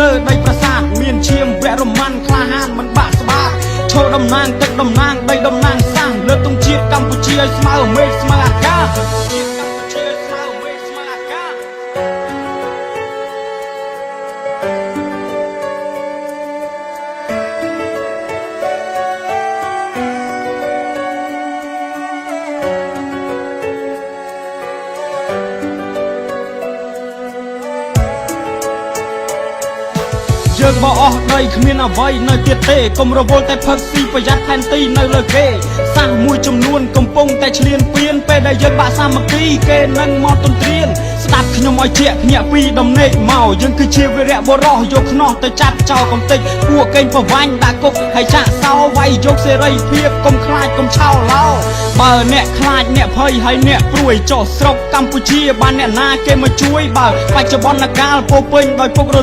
លើដីប្រាសាទមានឈាមវរ្ម័នក្លាហានមិនបាក់ស្បាតឈរតំណាងទឹកតំណាងដីតំណាងសាសលើទង់ជាតិកម្ពុជាឲ្យស្មើមេឃស្មើអាកាសជាតិកម្ពុជាឲ្យស្មើមេឃស្មើអាកាស យើងបោអស់ដីគ្មានអ្វីនៅទៀតទេកុំរវល់តែផឹកស៊ីប្រយ័ត្នផែនទីនៅលើគេសាសមួយចំនួនកំពុងតែឈ្លានពានពេលដែលយើងបាក់សាមគ្គីគេនឹងមកទន្ទ្រានស្ដាប់ខ្ញុំឲ្យជាក់ភ្ញាក់ពីដំណេកមកយើងគឺជាវីរៈបុរសយកខ្នោះទៅចាប់ចោលកំតិចពួកកេងប្រវាញ់ដាក់គុកហើយចាក់សោវាយយកសេរីភាពកុំខ្លាចកុំឆោឡោបើអ្នកខ្លាចអ្នកភ័យហើយអ្នកព្រួយចុះស្រុកកម្ពុជាបានអ្នកណាគេមកជួយបើបច្ចុប្បន្នកាលពោពេញដោយពុករ